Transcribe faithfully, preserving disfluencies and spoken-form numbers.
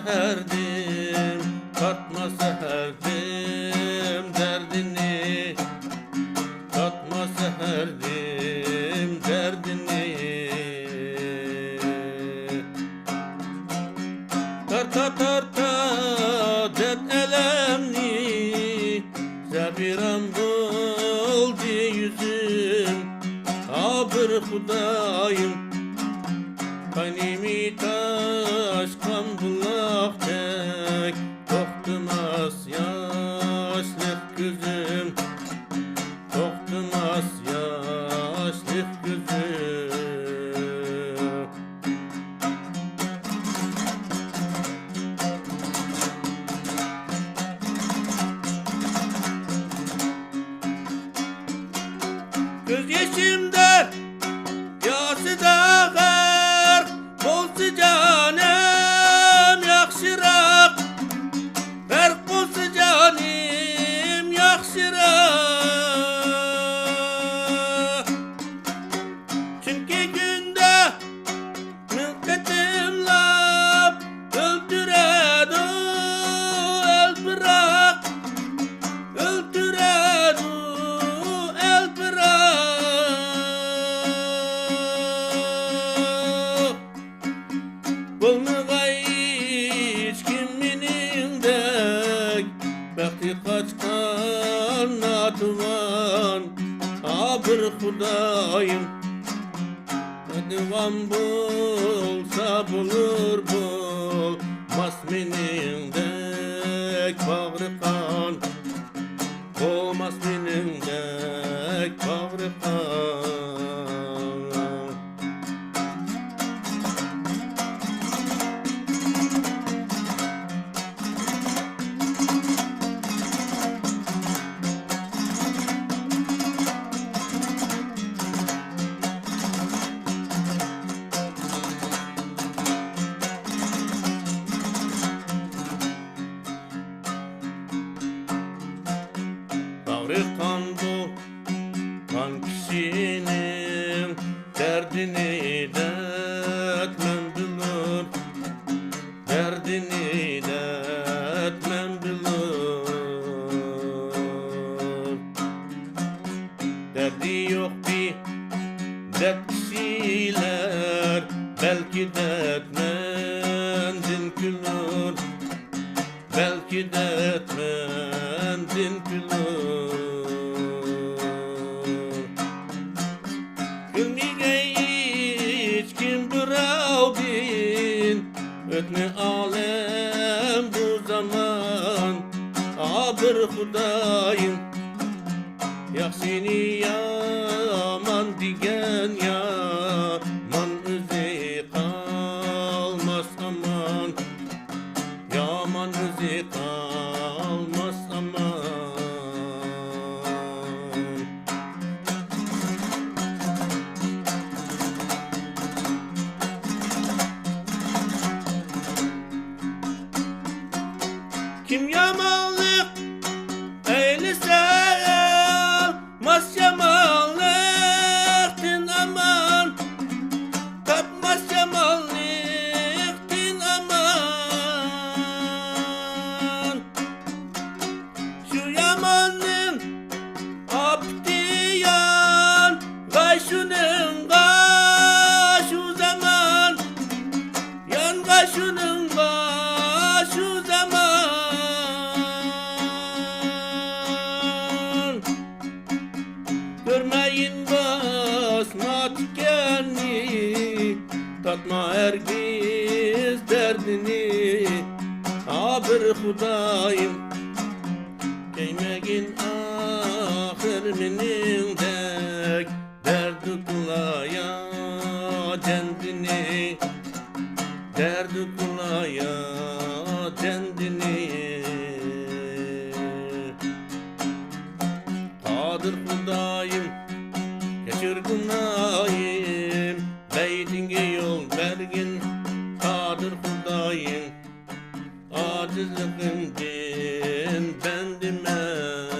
ھەردىم، تارتماسا ھەردىم دەردىنى، تارتماسا ھەردىم دەردىنى. تارتا، تارتا دەرد ئەلەمنى، زەپىران بولدى يۈزۈم، ئا بىر خۇدايىم. قانىمى تاشقان بۇلاقتەك، توختىماس ياشلىق كۆزۈم، توختىماس ياشلىق كۆزۈم. كۆز يېشىمدا ياسىدا غەرق بولسا جانىم ياخشىراق، غەرق بولسا جانىم ياخشىراق. چۈنكى كۈندە مىڭ قېتىملاپ ئۆلتۈرەدۇ ئەلپىراق، ئۆلتۈرەدۇ ئەلپىراق. بولمىغاي ھېچكىم مېنىڭدەك، بەختى قاچقان ناتىۋان، ئا بىر خۇدايىم. ناتىۋان بولسا بولۇر، بولماس مېنىڭدەك باغرى قان، بولماس مېنىڭدەك باغرى قان. باغرى قان بولغان كىشىنىڭ دەردىنى دەردمەن بىلۇر، دەردىنى دەردمەن بىلۇر. دەردى يوق بىدەرد كىشىلەر بەلكى دەردمەندىن كۈلۈر، بەلكى دەردمەندىن كۈلۈر. كۈلمىگەي ھېچكىم بىراۋدىن، ئۆتمە ئالەم بۇ زامان، ئا بىر خۇدايىم. ياخشىنى يامان دېگەن يامان ئۆزى قالماس ئامان، يامان ئۆزى قالماس ئامان. كىم يامانلىق ئەيلىسە، ئالماس يامانلىقتىن ئامان، تاپماس يامانلىقتىن ئامان. شۇ ياماننىڭ ئاپىتى يانغاي شۇنىڭغا شۇ زامان، يانغاي شۇنىڭغا شۇ زامان. كۆرمەيىن باسما تىكەننى، تارتما ھەرگىز دەردىنى، ئا بىر خۇدايىم. كەيمەگىن ئاخىر مېنىڭدەك دەردۇ كۇلايا جەندىنى، دەردۇ كۇلايا جەندىنى. قادىر خۇدايىم، كەچۈر گۇناھىم، بەيتىڭگە يول بەرگىن، قادىر خۇدايىم. ئاجىزلىقىمدىن بەندىمەن،